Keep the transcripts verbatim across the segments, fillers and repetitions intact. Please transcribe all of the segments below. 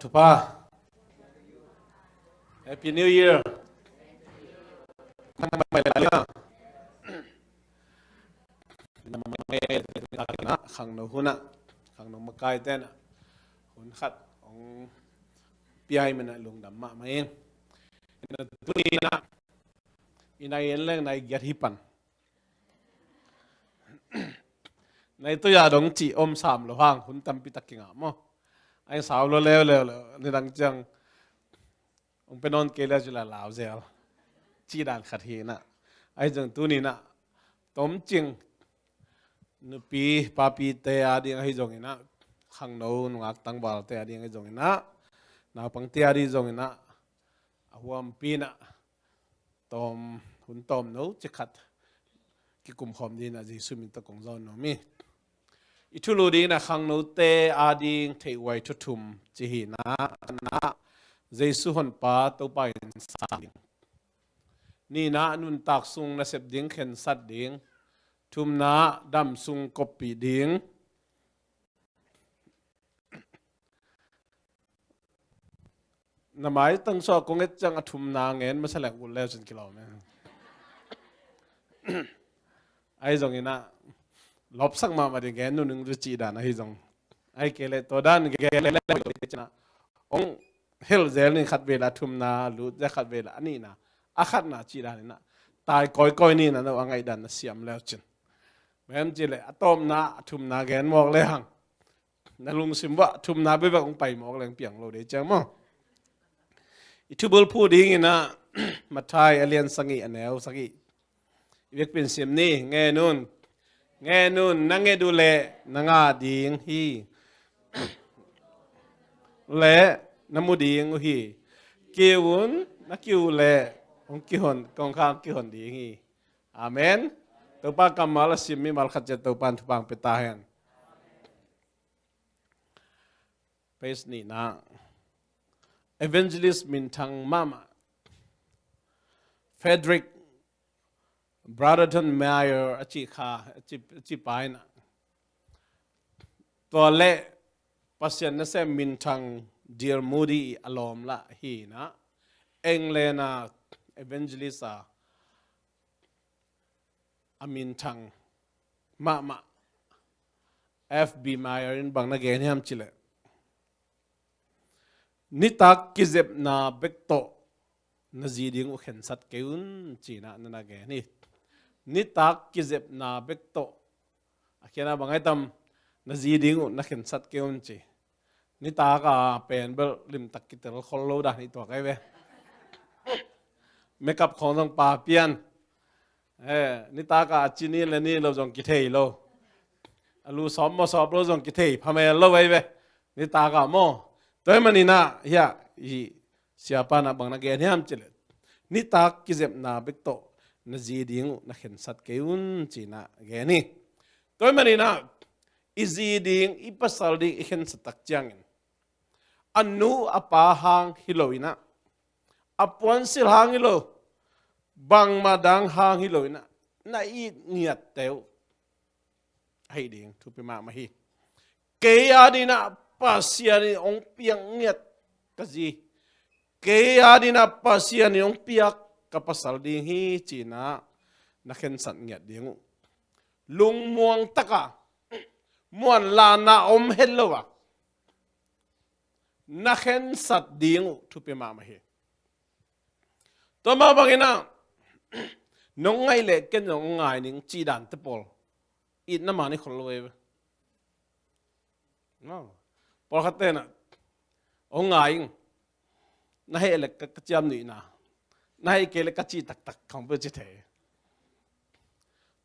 Thupha. Happy New Year. Khangno hunah, khangno makai tenah hun khat hong piai manah lungdam mahmah ing. Tuni inah i nai en leng nai giat hi pan. Nai tui a dong cih om sam lo hang hun tampi tak kingah maw. Ai sau lo leuleu lo nidang ciang hong pe nawn kei le cila lau zel cih dan khat hi inah. Ai zong tuni inah tomcing nupi papite a ding ahi zong inah, khangno nungak tangvalte a ding ahi zong inah, naupangte a ding zong inah, a huampi inah tawm, hun tawmno cikhat kikumkhawm dingin a Jesu min tawh kong zawn nuam hi. I thulu dingin a khangnote a ding theih huai thu thum ci hi inah, khatna Jesu honpa Topa in sa ding. Nihna nuntak sung nasep ding khensat ding. Thumna dam sung koppih ding. Na maitang suah kong et ciang a thumna ngen masa leng ut leu cin kilawm e. Ahi zong inah lawpsak mahmah ding ngen nuning ru cih dan ahi zong. Ahi kei leh tua dan ngen leu cin ah hong helh zel ning khat vei la a thumna, lut zel khat vei la a nihna, a khatna cih dan inah tai kawikawi nihna no a ngaih dan na siam leu cin. Bang hiam cih leh a tawpna a thumna gen mawk le hang na lungsim uah thumna bebek hong pai mawk leng piang lo dei ciang maw. I thubulphuh ding inah Matthai a lian sagih a neu sagih i vekpi in sim ni. Ngen un, ngen un, na nget uh leh na ngah ding hi. Leh na mu ding uh hi. Kiu un, na kiu uh leh hong kihon, kong khang kihon ding hi. Amen. Topa kammal a sim mimal khat ciat Topa in thupha hong pia ta hen. Page nihna. Evangelist minthang mahmah Frederick Brotherton Meyer a cih kha, a cih, a cih pa inah, tua leh Pasian nasem minthang D L Moody a lawm lah hi inah, England a evangelist a a minthang mahmah F B Meyer in bang na gen hiam cih leh, nitak kizepna bek tawh na zi ding uh khensat kei un ci inah na na gen hi. Nitak kizepna bek tawh, a khiatna bang ahi tam, na zi ding uh na khensat kei un ci. Nitak a pen bel limtak kitel khol lo dan hi tuak ahi ve. Makeup khawng zong pa pian. Eh, nitak a a ci ni le ni lo zong kithei lo. A lu sawp maw sawp lo zong kithei phamel lo ahi ve. Nitak a maw. Tua ahih man inah hiah i siapa inah bang na gen hiam cih leh, nitak kizepna bek tawh na zi ding uh na khensat kei un ci inah gen hi. Tua ahih man inah i zi ding, i pasal ding i khensat tak ciangin a nu a pa hang hi lo inah, a puansilh hang hi lo, bangmah dang hang hi lo inah, na it ngiatte uh ahi ding thupi mahmah hi. Kei a ding inah Pasian in hong piak ngiat ka zi, kei a ding inah Pasian in hong piak ka pasal ding hi ci inah na khensat ngiat ding uh. Lungmuang tak a, muanlahna om het lo a na khensat ding uh thupi mahmah hi. Tua mah bang inah nong ngaih leh ken zong hong ngai ning cih dante pawl itna man i khol lo e. Pawlkhat tenah hong ngai ing, na heh leh ka, ka ciamnuihna, na heh kei leh ka cih taktak khawng peuh ci thei.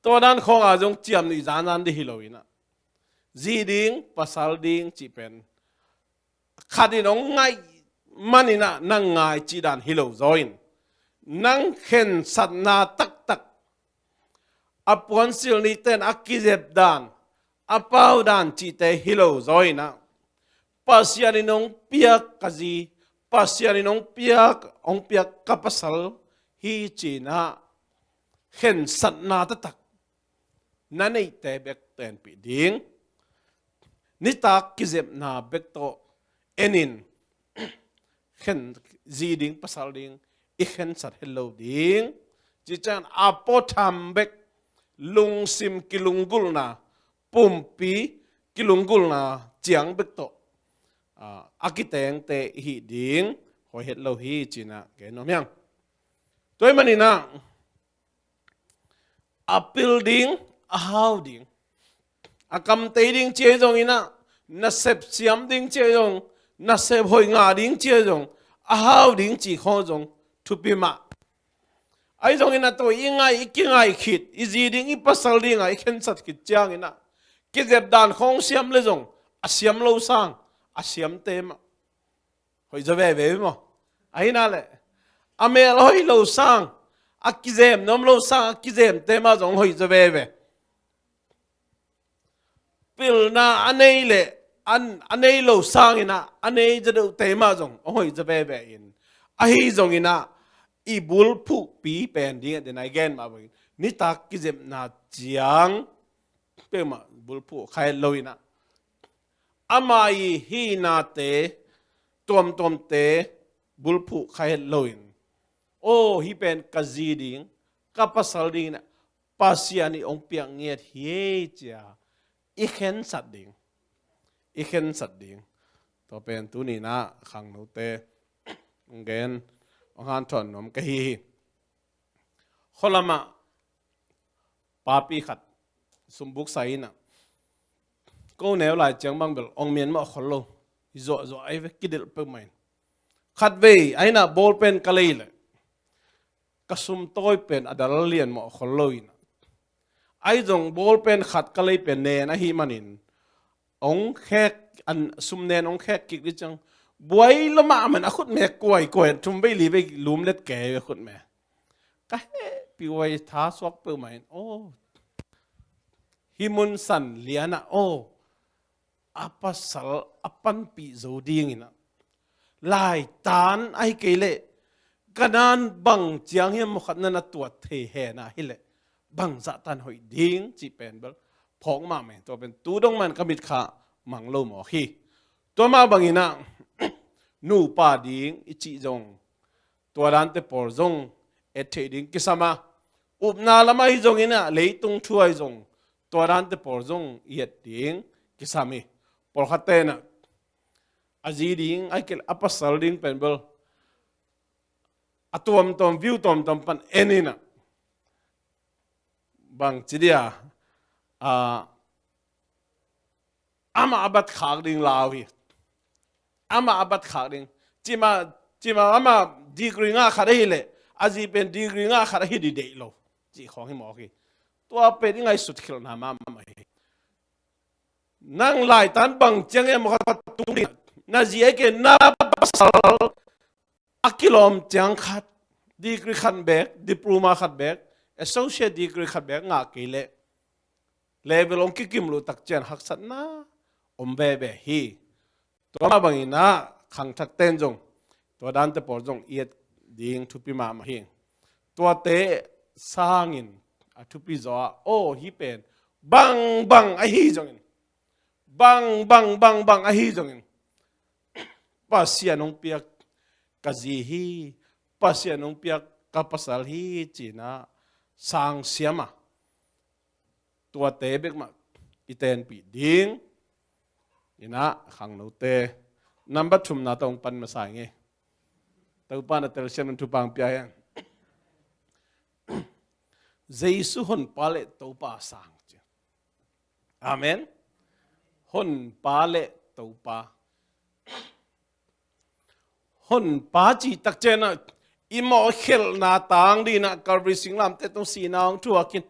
Tua dan khawng a zong ciamnuih zanzan ding hi lo inah, zi ding pasal ding cih pen khat in hong ngaih man inah nang ngai cih dan hi lo zaw in, nang khensatna taktak, a puansilh nite'n a kizep dan, a pau dan cihte hi lo zaw inah, Pasian in hong piak ka zi, Pasian in hong piak, hong piak ka pasal hi ci inah khensatna taktak na neihte bek tenpih ding. Nitak kizepna bek tawh en in, khen, zi ding pasal ding i khensat het lo ding. Ci ciangin a puatham bek lungsim kilunggulhna, pumpi kilunggulhna ciang bek tawh, ah, a kitengte i hih ding hoih het lo hi ci-in ah gen nuam hi ing. Tua ahih manin ah a pil ding, a hau ding, a kam tei ding ci ahi zongin ah, nasep siam ding ci ahi zong, nasep hoih ngah ding ci ahi zong, a hau ding ci khawng zong thupi mah. Ahi zongin ah tua i ngai, i kingai khit, i zi ding, i pasal ding ah i khensat khit ciangin ah, kizep dan khawng siam leh zong a siam lo sang a siamte mah hoih zaw veve maw? Ahi na leh a mel hoih lo sang, a kizem nuam lo sang a kizemte mah zong hoih zaw veve. Pilna a nei leh a nei lo sangin ah a nei zaw deuhte mah zong a hoih zaw veve in, ahi zongin ah i bulphuhpi pen ding a den a i gen mah bangin nitak kizepna ciang peuhmah bulphuh kha het lo-in ah, ama i hihnate tuamtuamte bulphuh kha het lo-in, aw, hih pen ka zi ding, ka pasal dingin ah Pasian in hong piak ngiat hi ei ci-a i khensat ding, i khensat ding. Tua pen tuni-in ah khangnote hong gen, hong hanthawn nuam ka hi hi. Khualamah papi khat sumbuk sa in ah, ko neu lai ciang bang bel hong mian mah khol lo, i zuahzuah ahi ve, kidelh peuhmah in. Khatvei ahi na ball pen ka lei leh ka sumtawi pen a dal lian mah khol lo-in ah, ahi zong ball pen khat ka lei pen nen ahih manin hong khek, an sum nen hong khek kik ding ciang, buai lua mahmah in a khutme kuaikuai, thum vei li vei lum let kei a khutme. Ka hehpih huai, tha suak peuhmah in, aw, hih mun san lian ah, aw, a pasal a panpih zo dingin ah, laitan ahi kei leh Kanaan bang ciang hiam maw khat na na tuat thei hen a hi leh bangzah tan hoih ding cih pen bel phawk mahmah in, tua pen tu dong mah in ka mitkha mang lo mawk hi. Tua mah bangin ah nupa ding i cih zong tua dante pawl zong et theih ding kisam a, upna lam ahi zongin ah leitung thu ahi zong tua dante pawl zong i et ding kisam hi. Pawlkhatte in ah a zi ding ahi kei leh a pasal ding pen bel a tuamtuam, view tuamtuam pan en in ah, bangci dia, ah, amah a bat khak ding lau hi. Amah a bat khak ding. Cima, cima amah degree ngah khat ahi leh a zi pen degree ngah khat ahi ding deih lo cih khawng hi mawk hi. Tua pen i ngaihsut khelhna mahmah hi. Nang laitan bang ciang hiam maw khat tung ding, na zi ahi kei leh na pasal a kilawm ciang khat, degree khat beek, diploma khat beek, associate degree khat beek ngah kei leh level hong kikim luh tak ciang haksatna om veve hi. Tua mah bangin ah khangthakte in zong tua dante pawl zong i et ding thupi mahmah hi. Tuate sangin a thupi zaw ah, aw, hih pen bangbang ahi zongin, bangbang, bangbang ahi zongin, Pasian hong piak ka zi hi, Pasian hong piak ka pasal hi ci-in ah sang siam a, tuate bek mah i tenpih ding in ah khangnote number thumna tawh hong pan masa ing ei. Topa na telsiam in thupha hong pia hen. Jesu honpa le Topa a sang ci. Amen. Honpa le Topa. Honpa cih tak ciangin ah i mawhkhelhna tang dingin ah Calvary singlamteh tawh sihna hong thuak in,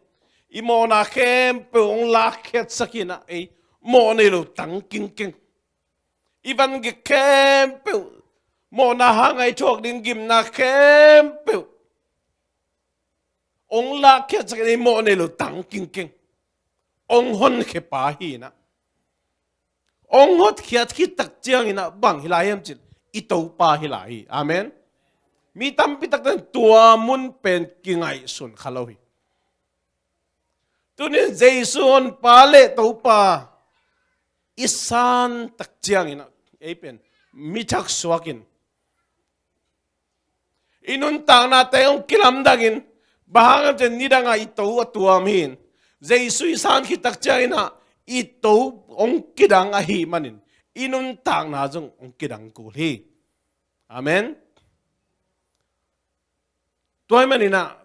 i mawhna khempeuh hong lakkhiatsak in ah, ei mawh nei lo tang kingkeng, i vangik khempeuh, mawhna hang a i thuak ding gimna khempeuh hong lakkhiatsak in, ei mawh nei lo tang kingkeng, hong honkhia pa hi in ah, hong hotkhiat khit tak ciangin ah bang hi lai hiam cih leh i Topa hi lai hi. Amen. Mi tampi takte in tua mun pen kingaihsun kha lo hi. Tunin Jesu honpa le Topa i san tak ciangin ah ei pen mi thak suak in, I nuntaknate hong kilamdangin, bang hang hiam cih leh nidangah i to a tuam hi-in, Jesu i san khit tak ciangin ah i to hong kidang ahih manin i nuntakna zong hong kidang kul hi. Amen. Tua ahih manin ah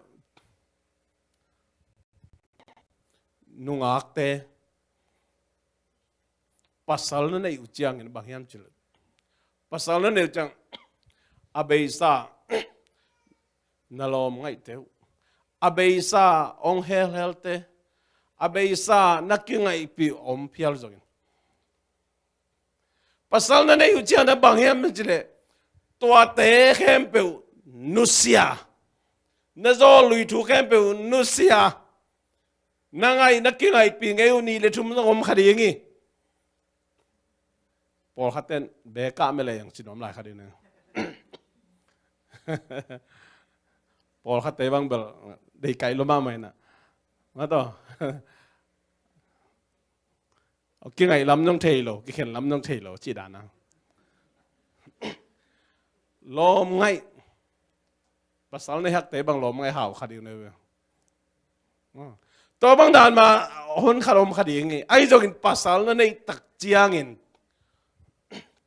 nungakte, pasal na neih uh ciangin bang hiam cih leh, pasal na neih uh ciang a beisa na lawm ngaihte uh, a beisa hong helhelte, a beisa na kingaihpih om phial zongin, pasal na neih uh ciang na bang hiam cih leh, tuate khempeuh nusia, na zawllui thu khempeuh nusia, na ngaih, na kingaihpih ngei uh nih le thum zong om kha ding hi. Pawlkhat ten bekah mele yang cinom lai kha ding na. Pawlkhatte bang bel deihkaih lua mahmah hi na. Mah tawh. Kingaih lam zong thei lo, kikhen lam zong thei lo, cih dan a. Lawm ngaih. Pasal na hekte bang lawm ngaih hau kha ding na ve. Tua bang dan mah hun khat om kha ding hi. Ahi zongin pasal na neih tak ciangin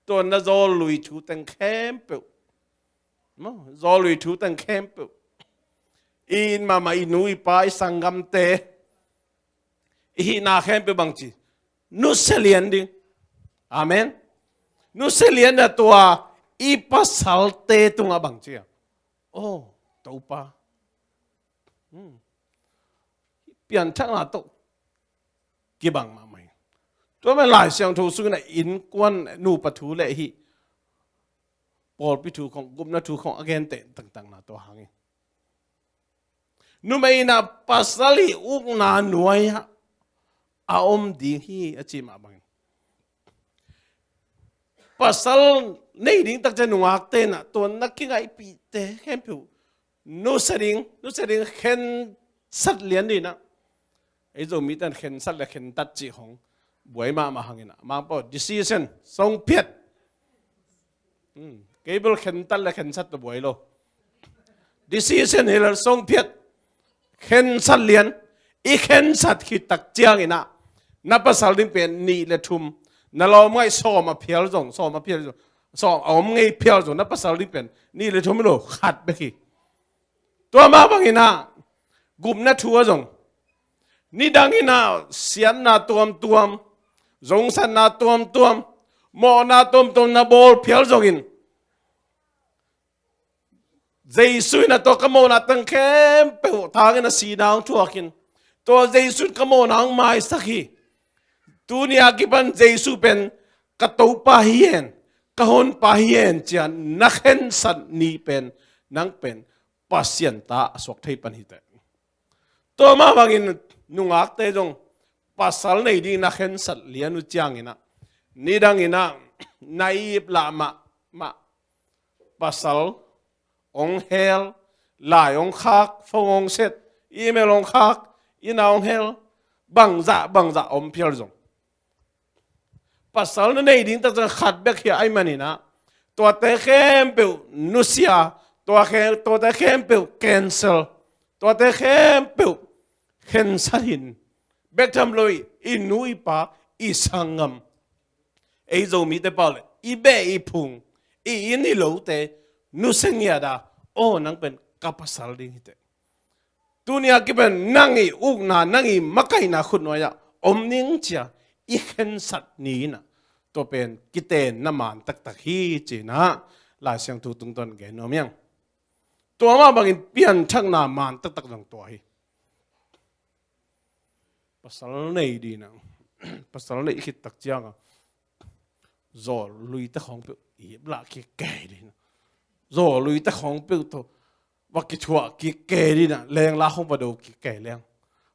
tua na zawllui thu teng khempeuh, maw, zawllui thu teng khempeuh, i it mahmah i nu i pa i sanggamte, i hihna khempeuh bangci nusia lian ding. Amen. Nusia lian a tua i pasalte tungah bangci a, oh, Topa, hmm, pianthakna tawh kibang mahmah hi. Tua mah Lai Siangtho sungin a innkuan nupa thu le hih pawlpi thu khong, gupna thu khong a genteh taktakna tua hang hi. Numei in ah pasal i ukna nuai-ah a om ding hi a ci mah bangin, pasal nei ding takciang nungakte in ah tua na kingaihpihte khempeuh nusia ding, nusia ding, khensat lian ding in ah. Ei Zomite in khensat le khentat cih khong buai mahmah hangin ah, Mangpau decision, songphiat. Hmm. Kei bel khentat le khensat tawh buai lo. Decision hi le songphiat. Khensat lian. I khensat khit tak ciangin ah na pasal ding pen nih le thum, na lawm ngaih sawm a phial zong, sawm a phial zong, sawm a om ngei phial zong, na pasal ding pen nih le thum hi lo, khat bek hi. Tua mah bangin ah gupna thu ah zong, nidangin ah siatna tuamtuam, zongsatna tuamtuam, mawhna tuamtuam na bawl phial zongin, Jesu in ah tua ka mawhna teng khempeuh tangin a sihna hong thuakin, tua Jesu in ka mawhna hong maisak hi. Tuni a kipan Jesu pen ka Topa hi hen, ka Honpa hi hen ci-a na khensat ni pen, nang pen Pasian ta a suak thei pan hi teh. Tua mah bangin nungakte zong pasal nei ding na khensat lian uh ciangin ah, nidangin ah na ip lah mahmah, pasal hong hel, lai hong khak, phone hong set, email hong khak, inn ah hong hel, bangzah bangzah om phial zong, pasal na nei ding takciang khat bek hi a, ahih manin ah tuate khempeuh nusia, tua khe-, tuate khempeuh cancel, tuate khempeuh khensat in. Bek tham lo hi, i nu i pa, i sanggam, ei Zomite pau le i beh i phung, i inn i lote nusia ngiat a, aw, nang pen ka pasal ding hi teh, tuni a kipan nang i ukna, nang i makaihna khutnuai-ah om ning ci-a i khensat ni in ah, tua pen kitenna man taktak hi ci-in ah Lai Siangtho tungtawn gen nuam hi ing. Tua mah bangin pianthakna man taktak zong tua hi. Pasal nei ding in ah, pasal nei khit tak ciang a, zawllui te khawng peuh i ip lah kik kei ding in ah, zawllui te khawng peuh tawh va kithuah kik kei ding in ah, lengla khawng va do kik kei leng.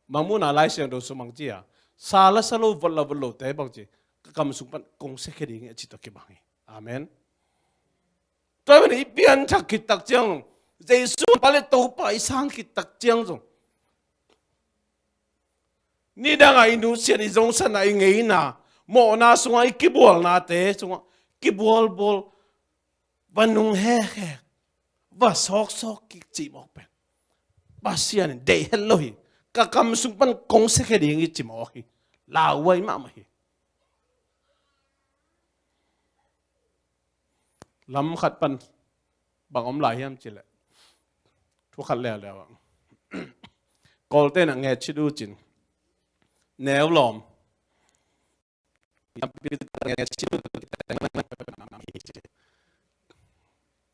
Mangmuhna Lai Siangtho sung bang ci a, sa la sa lo, vot la vot lo te bang ci, ka kam sung pan kong sia khia ding hi a ci tawh kibang hi. Amen. Tua ahih manin i pianthak khit tak ciang zong, Jesu pa le Topa i san khit tak ciang zong, nidangah i nusiat, i zongsatna, i ngeina, mawhna sungah, i kibualnate sungah kibualbual, va nung hekhek, va sawksawk kik cih mawk pen Pasian in deih het lo hi. Ka kam sung pan kong siakhia ding hi ci mawk hi. Lauhuai mahmah hi. Lam khat pan bang om lai hiam cileh, thu khat leuleu ah, Kawlte'n ah ngecit uh cin, neu lawm.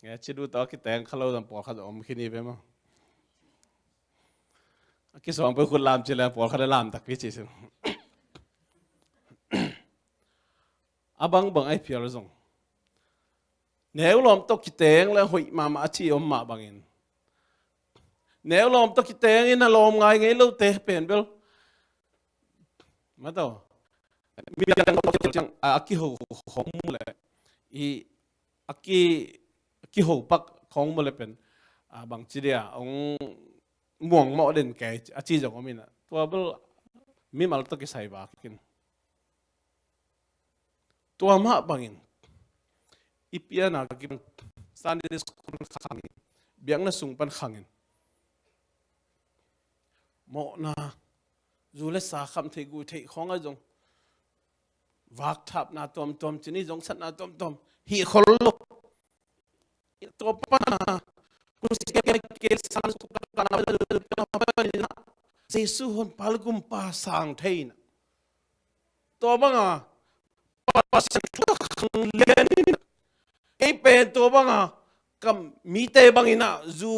Ngecit uh tawh kiteng kha lo zong pawlkhat om khin hi ve maw. A kisawng peuh khut lam cileh pawlkhat a lam takpi ci sin. A bangbang ai phial zong, neu lawm tawh kiteng le hoih mahmah a ci om mah bangin, neu lawm tawh kiteng in a lawm ngai ngei lote pen bel, mataw, mi a, a kiho khong mu le, i, a ki, a kiho pak khong mu le pen, a, bangci dia ong muang mawh den kei a ci zong om in ah, tua bel mimal tawh kisai vak in. Tua mah bangin i pianna kipan Sunday school khangin, biakna sung pan khangin, mawhna, zu le sa kham theih gui theih khawng ah zong vakthapna tuamtuam cin, i zongsatna tuamtuam hih khol lo. Tua pana Jesu honpa le gumpa sang thei in ah, tua banga Pasian thu a khang lian in ah, ei pen tua banga ka mite bangin ah zu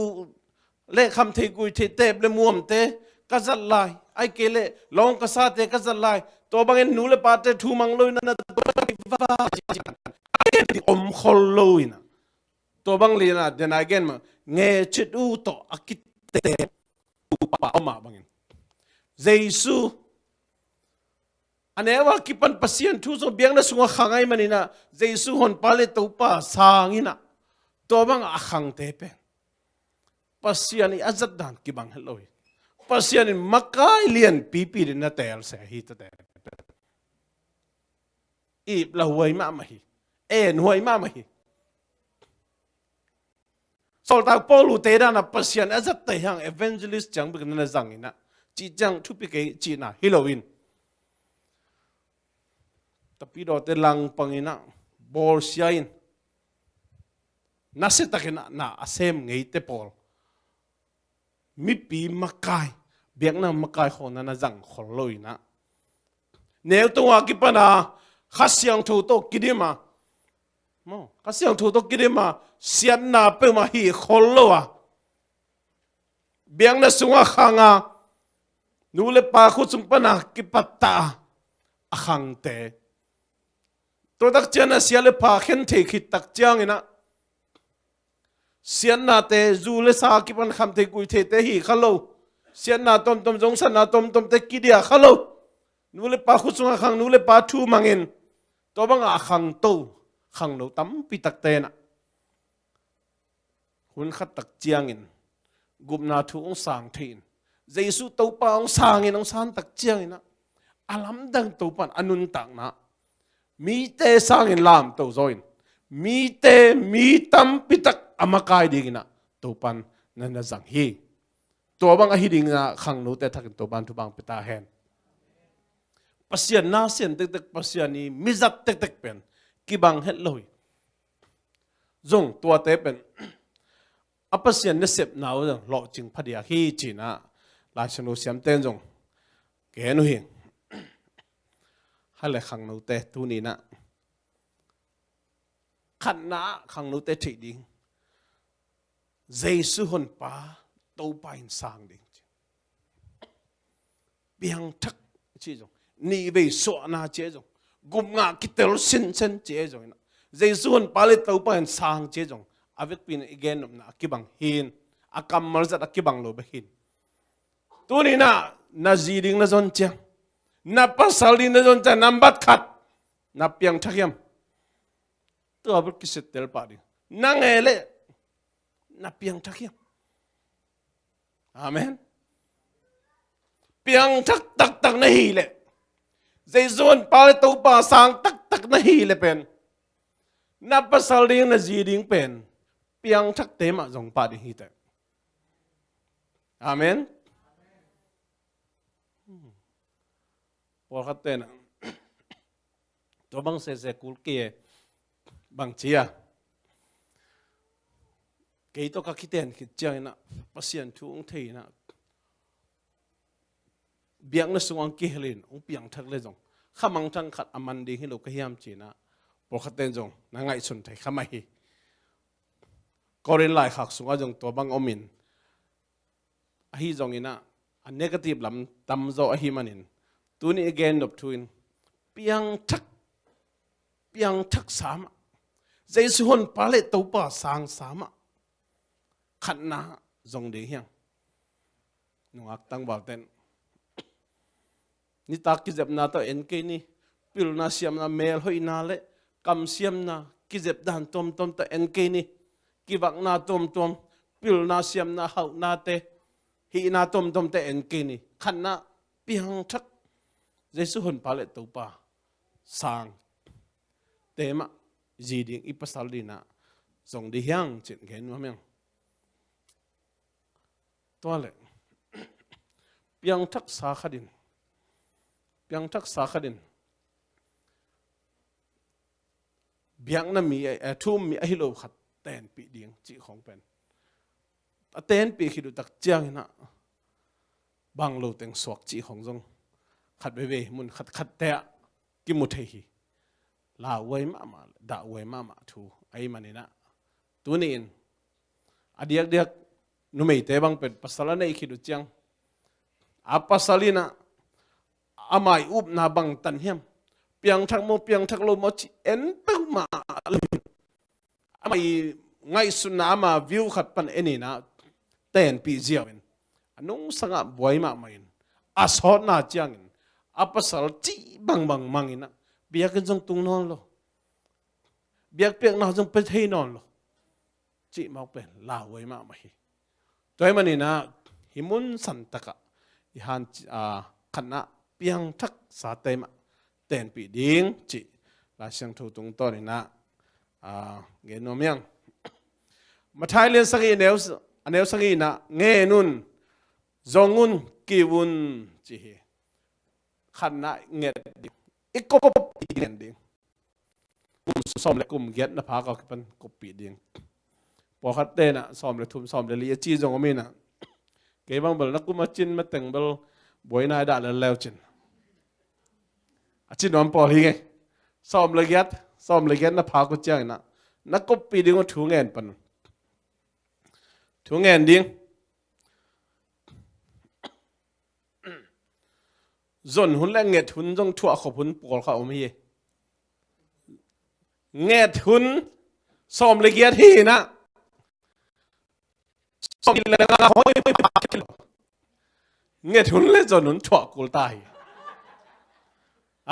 le kham theih gui theih, teep le muamte ka zat lai, ai kei le lawng ka sate ka zat lai, tua bangin nu le pate thu mang lo in ah, na tua bang om khol lo in ah, tua bang lian ah den a gen mah, ngecit uh tawh a kite uh pa om mah bangin, Jesu a neu a kipan Pasian thu zong biakna sungah khang ahih manin ah, Jesu honpa le Topa sang in ah, tua bangah a khangte pen Pasian i a zat dan kibang het lo hi. Pasian in makai lianpipi ding na teel se hi, tate. Ip lauhuai mahmah hi. Enhuai mahmah hi. Sawltak Paul uh te dan a Pasian a zatte hang evangelist ciang bek na na zang in ah, cih ciang thupi kei cihna hi lo in, tapidawte langpang in ah, bawlsia in, nasia takin ah na a sem ngeite pawl, mipi makai, biakna makai khawng na na zang khol lo in ah, neu tung a kipan a Kha Siangtho tawh kidim a, maw, Kha Siangtho tawh kidim a siatna peuhmah hi khol lo a, biakna sungah khang a, nu le pa khut sung pan a kipattah a, a khangte, tua tak ciang a sia le pha khen thei khit tak ciangin ah, siatnate, zu le sa kipan kham thei gui theite hi kha lo. Siatna tomtom, zongsatna tomtomte kidia kha lo. Nu le pa khut sungah khang, nu le pa thu mangin, tua bangah a khangto khangno tampi takte in ah, hun khat tak ciangin gupna thu hong sang thei in, Jesu Topa hong sangin, hong san tak ciangin ah, a lamdang Topa in a nuntakna mite sangin lamto zaw in, mite, mi tampi tak a makai dingin ah Topa in na na zang hi. Tua bang ahi dingin ah khangnote thakin Topa in thupha hong pia ta hen. Pasian na sian tektek, Pasian i mi zat tektek pen kibang het lo hi. Zong tuate pen a Pasian nasepna uh zong lawhcing phadiak hi ci-in ah Lai Siangtho siamte in zong gen uh hi. Hale khangnote tuni in ah khatna ah khangnote theih ding, Jesu honpa Topa in sang ding ci. Piangthak ci zong, nihvei suahna ci zong, gupngah kitel sinsen ci zong in ah, Jesu honpa le Topa in sang ci zong, a vekpi in i gennopna a kibang hi in, a kammal zat a kibang lo bek hi in. Tuni in ah na zi ding na zon ciang, na pasal ding na zon ciang, nambat khat, na piangthak hiam? Tua bek kisittel pah ding. Na ngei leh na piangthak hiam? Amen. Piangthak taktak na hih leh, Jesu honpa le Topa sang taktak na hih leh pen, na pasal ding, na zi ding pen piangthakte mah zong pah ding hi teh. Amen. Pawlkhat tenah tua bang sese kul kei e, bang ci a, kei tawh ka kiten khit cianginah Pasian thu hong thei inah biakna sungah hong kihel in hong piangthak le zong kha mangthang khat a man ding hi lo ka hiam cinah pawlkhat ten zong na ngaihsun thei kha mah hi. Korin laikhak sungah zong tua bang om in, ahi zonginah a negative lam tamzaw ahi manin tuni i gen nop thu in piangthak, piangthak sa mah, Jesu honpa le Topa sang sa mah khatna zong ding hiang. Nungak tangval ten nitak kizepna tawh en kei ni. Pilna siamna, melhoihna le kamsiamna kizep dan tuamtuam tawh en kei ni. Kivakna tuamtuam, pilna siamna, hauhnate, hihna tuamtuam tawh en kei ni. Khatna piangthak, Jesu honpa le Topa sang te mah zi ding i pasal dinah zong ding hiang cin gen nuam hiang. Tua le piangthak sa khatin, piangthak sa khatin biakna mi, eh, thu um mi ahi lo khat tenpih ding cih khong pen a tenpih khit uh tak cianginah bang lo teng suak cih khong zong khat veivei mun khatkhatte ah kimu thei hi. Lauhuai mahmah, dahhuai mahmah thu ahi maninah tuni-in a diakdiak numeite bang pen pasal a neih khit uh ciang a pasal inah ama i upna bang tan hiam, piangthak maw, piangthak lo maw ci en peuhmah lo. Ama i ngaihsutna, ama view khat pan en inah tenpih ziau in a nungsangah buai mahmah in a sawtna ciangin a pasal cih bangbang manginah biakinn zong tung nawn lo, biakpiakna zong pia thei nawn lo cih mawk pen lauhuai mahmah hi. Tua hi maninah hih mun santakah i han, ah, khatna piangthak sate mah tenpih ding cih Lai Siangtho tungtawninah, ah, gen nuam hiang. Matthai lian sagih a neu, a neu sagih inah ngen un, zong un, kiu un ci hi. Khatna nget ding, i koppih ngen ding. Kum sawm le kum giat na phak a kipan koppih ding. Pawlkhat tenah sawm le thum, sawm le li a ci zong om inah kei bang bel na kum a cin mateng bel buaina i dah lel leu cin a ci nuam pawl hi ngei. Sawm le giat, sawm le giat na phak uh cianginah na koppih ding uh thu ngen pan un. Thu ngen ding. Zon hun le nget hun zong thuah khop hun pawlkhat om hi. Nget hun sawm le giat hi inah sawm le nga khong nget hun le zon hun thuah kul ta hi.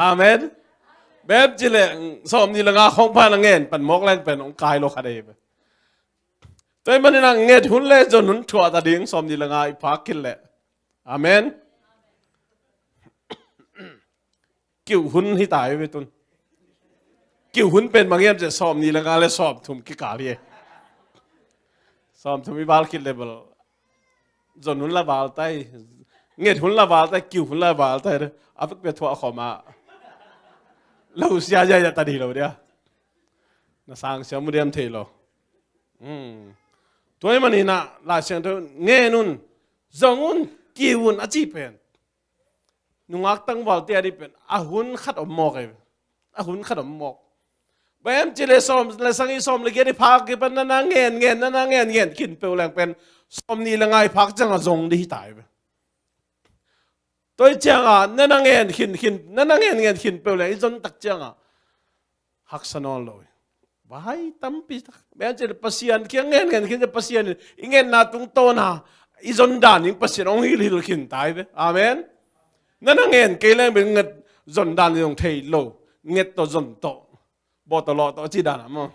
Amen. Bem ci le sawm ni le nga khong pan a ngen pan mawk leng pen hong kai lo kha dei. Tua hi maninah nget hun le zon hun thuah ta ding sawm ni le nga i phak khit leh. Amen. Kiu hun hi ta hi ve tun. Kiu hun pen bang hiam cih sawm ni le nga le sawm thum kikal hi. Sawm thum i val khit le bel zon hun la val tai. Nget hun la val tai, kiu hun la val tai. A vekpi a thuah khawm a lo sia ziahziah ta dih lo dia. Na sang siam mu diam thei lo. Hmm. Tua hi maninah Lai Siangtho ngen un, zong un, kiu un a ci pen nungak tangvalte a dih pen a hun khat om mawk e. A hun khat om mawk. Bang hiam cih leh sawm le sagih, sawm le giat i phak kipan na na ngen ngen, na na ngen ngen khin peuh leng pen sawm ni le nga i phak ciangah zong dih hi ta hi ve. Tua hi ciangah na na ngen khin khin, na na ngen ngen khin peuh leng i zon tak ciangah haksa nawn lo hi. Vai tampi tak. Bang hiam cih leh Pasian kiang ngen ngen khin ciang Pasian in i ngetna tungtawna i zon dan in Pasian hong hilhhilh khin ta hi ve. Amen. Na na ngen kei leng bel nget zon dan in hong thei lo. Nget tawh zon tawh, bawh tawh lawh tawh a ci dan a maw.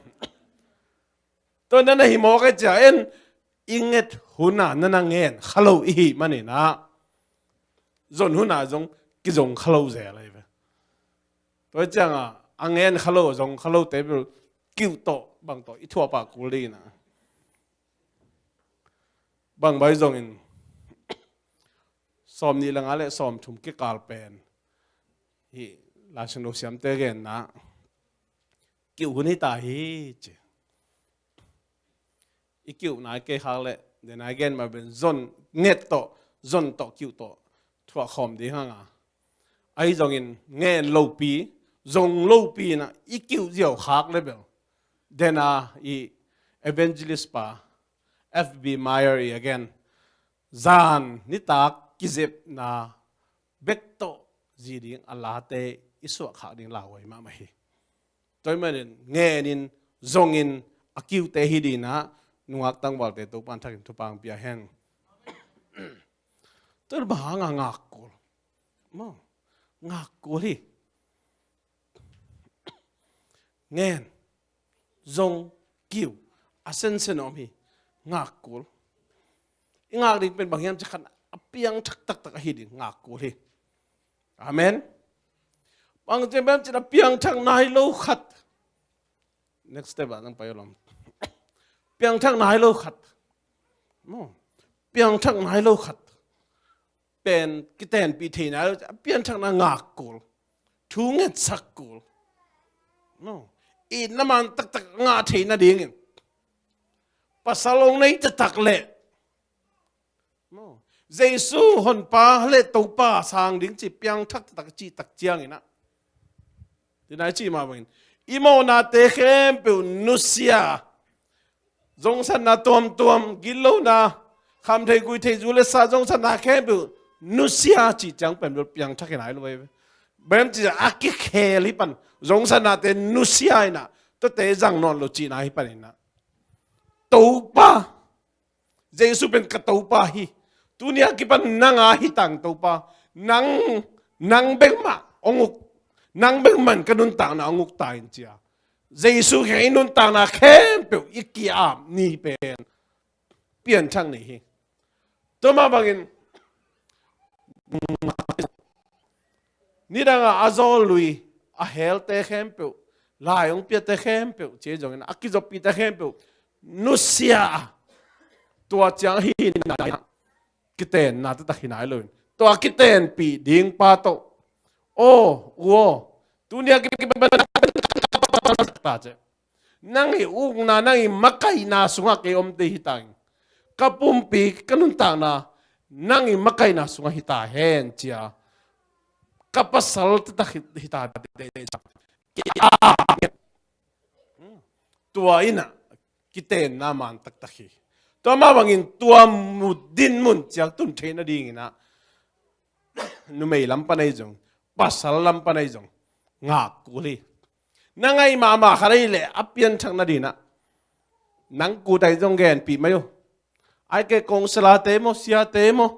Tua na na hi mawk a cia en i nget hun a na na ngen kha lo i hih maninah zon hun a zong kizong kha lo zel ahi ve. Tua ciangah a ngen kha lo, zong kha lote bel kiu tawh bang tawh i thuah pah kul ding inah Bang bai zongin sawm nih le nga le sawm thum kikal pen hi, Lai Siangtho siamte genna, kiuh hun hi ta hi ci. I kiuh nai kei khak le, den nai gen ma ben zon nget tawh, zon tawh kiuh tawh thuak khawm ding hang a. Ahi zongin ngen lopi, zong lopi na i kiuh ziau khak le bel, den a i evangelist pa F B Meyer i a gen, zan nitak kizepna bek tawh zi ding a late i suah khak ding lauhuai mahmah hi. Tua ahih manin ngenin, zongin, a kiuhte hi ding a, nungak tangvalte Topa'n thakin thupha pia hen. Tua bang hang a ngak kul? Maw, ngak kul hi. Ngen, zong, kiuh, a sensen om hi. Ngak kul. I ngak ding pen bang hiam cih khan a piangthak taktak ahi ding ngak kul hi. Amen. Bang ci bang ci a piangthak nai lo khat. Next step ah nang pai lom. Piangthak nai lo khat. Maw, piangthak nai lo khat pen kitenpih thei nai lo, a piangthakna ngak kul, thu ngetsak kul. Maw, itna man taktak ngah thei nadingin, pasal hong nei taktak leh, maw, Jesu honpa le Topa sang ding ci piangthak taktak cih tak ciangin ah, tua nai cih mah bangin i mawhnate khempeuh nusia, zongsatna tuamtuam, gitlona, kham thei gui thei, zu le sa, zongsatna khempeuh nusia cih ciang pen bel piangthak hi nai lo ve. Bang hiam cih a kikhel hi pan, zongsatnate nusia in ah, tuate zang nawn lo cihna hi pan in ah, Topa, Jesu pen ka Topa hi. Tuni a kipan nang a hi tang Topa. Nang, nang bek mah hong uk, nang bek mah in ka nuntakna hong uk ta in ci a, Jesu kiang i nuntakna khempeuh i ki-ap ni pen pianthak ni hi. Tua mah bangin nidang a a zawl lui, a helte khempeuh, lai hong piate khempeuh, ci zongin a kizoppihte khempeuh nusia a, tua ciang hi nai, kitenna taktak hi nai lo in, tua kitenpih ding pa tawh, aw, u aw, tuni a kipan ta ceh, nang i ukna, nang i makaihna sungah kei om ding hi ta ing. Ka pumpi, ka nuntakna nang i makaihna sungah hi ta hen ci a, ka pasal taktak hi, hi ta deh, deh, deh. Tua in ah kitenna man taktak hi. Tua mah bangin tua mu, din mun ciang tun theih nadingin ah, numei lam pan ahi zong, pasal lam pan ahi zong, ngak kul hi. Na ngaih mahmah khat ahih leh a pianthak nadingin ah, nang kut ah zong genpih mai uh. Ahih kei leh kawngsilate maw, siate maw,